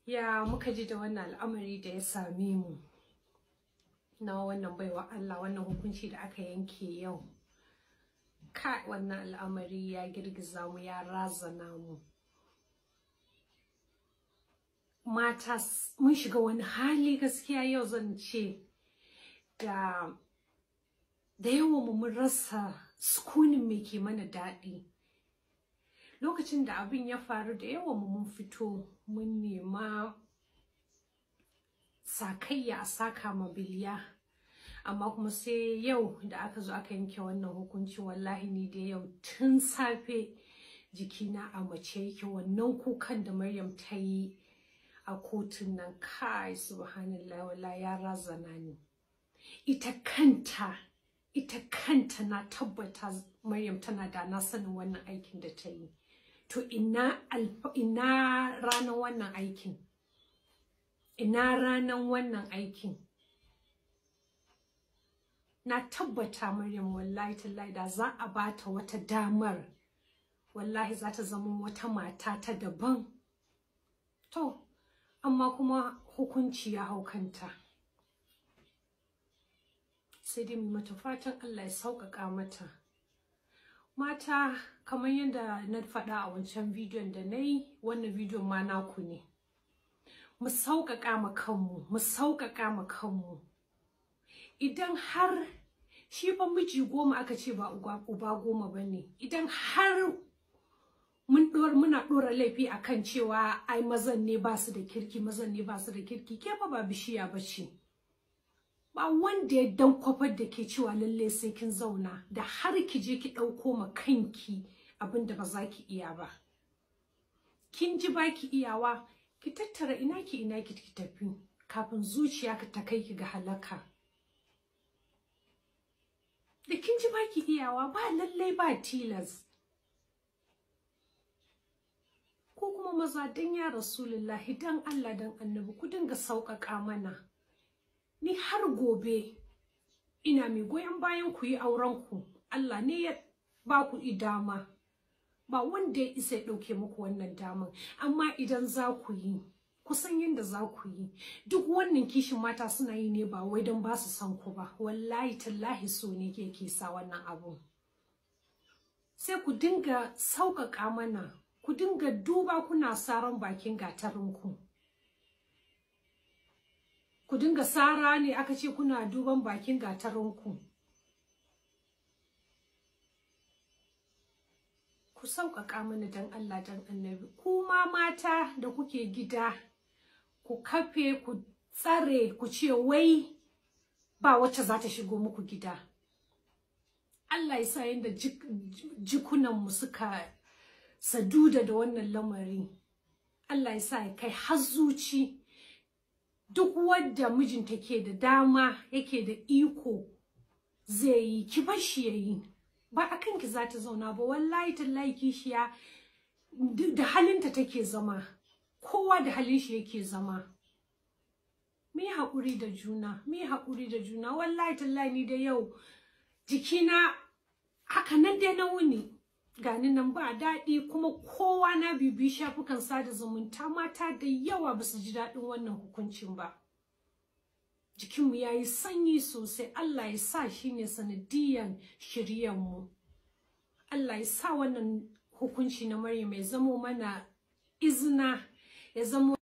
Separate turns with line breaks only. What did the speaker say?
Ya muka ji da wannan al'amari da ya same mu na wannan baiwa Allah, wannan hukunci da aka yanke yau. Kai, wannan al'amari ya girgiza mu, ya razana mu. Mata mun shiga wani hali gaskiya yau, zan ce da yawan mu mun rasa sukunin me ke mana daɗi. Lokacin da abin ya faru, da yawan mu mun fito mun nema sakayya a saka ma Biliya, amma kuma sai yau da aka zo aka yanke wannan hukunci, wallahi ni da yau tun safe jikina a mace yake. Wannan kukan da Maryam ta yi a kotun nan, kai subhanallah, wallahi ya razana ni. Ita kanta na tabbata Maryam tana da na sanin wannan aikin da ta yi. To ina ranar wannan aikin? Ina ranar wannan aikin? Na tabbata Maryam wallahi tallahi da za a bata wata damar, wallahi za ta zama wata mata ta daban. To amma kuma hukunci ya hau kanta. Sai dai mu mata fatan Allah ya sauƙaƙa mata. Mata, kamar yadda na faɗa a wancan bidiyon da na yi, wannan bidiyon ma naku ne. Mu sauƙaƙa ma kanmu, mu sauƙaƙa ma kanmu. Idan har shi fa miji 10 aka ce ba uba 10 bane. Idan har muna ɗora laifi akan cewa ai mazan ne ba su da kirki, mazan ne ba su da kirki, ke fa ba bishiya bace. Ba wanda ya dan kwafar da ke cewa lalle sai kin zauna da har ki je ki ɗauko ma kanki abin da ba za ki iya ba. Kin ji ba ki iyawa, ki tattara ina ki ki tafi kafin zuciya ta kai ki ga halaka. Da kin ji ba ki iyawa, ba lalle ba tilas. Ko kuma maza, dan ya Rasulullahi, dan Allah dan Annabi, ku dinga sauƙaƙa mana. Ni har gobe ina mai goyon bayan ku yi auren ku. Allah ne ya ba ku dama, ba wanda ya isa ya ɗauke muku wannan daman. Amma idan za ku yi, ku san yadda za ku yi. Duk wannan kishin mata suna yi ne ba wai don ba su san ku ba, wallahi tallahi so ne ke sa wannan abu. Sai ku dinga sauƙaƙa mana, ku dinga duba kuna saran bakin gatarinku. Ku dinga sara ne aka ce kuna duban bakin gatarinku. Ku sauƙaƙa mana dan Allah dan Annabi. Kuma mata da kuke gida, ku kafe, ku tsare, ku ce wai ba wacce za ta shigo muku gida. Allah ya sa yanda jikunanmu suka saduda da wannan lamari, Allah ya sa ya kai har zuci. Duk wanda mijinta ke da dama, yake da iko zai yi, ki bar shi yayi. Ba akan ki za ta zauna ba, wallahi tallahi kishiya da halinta take zama. Kowa da halin shi yake zama. Mi haƙuri da juna, mi haƙuri da juna. Wallahi tallahi ni da yau jikina haka nan dai na wuni, gani nan ba daɗi. Kuma kowa na bibi shafukan sada zumunta, mata da yawa ba su ji daɗin wannan hukuncin ba. Jikinmu ya yi sanyi sosai. Allah ya sa shi ne sanadiyan shiryanmu. Allah ya sa wannan hukunci na Maryam ya zamo mana izina, ya zamo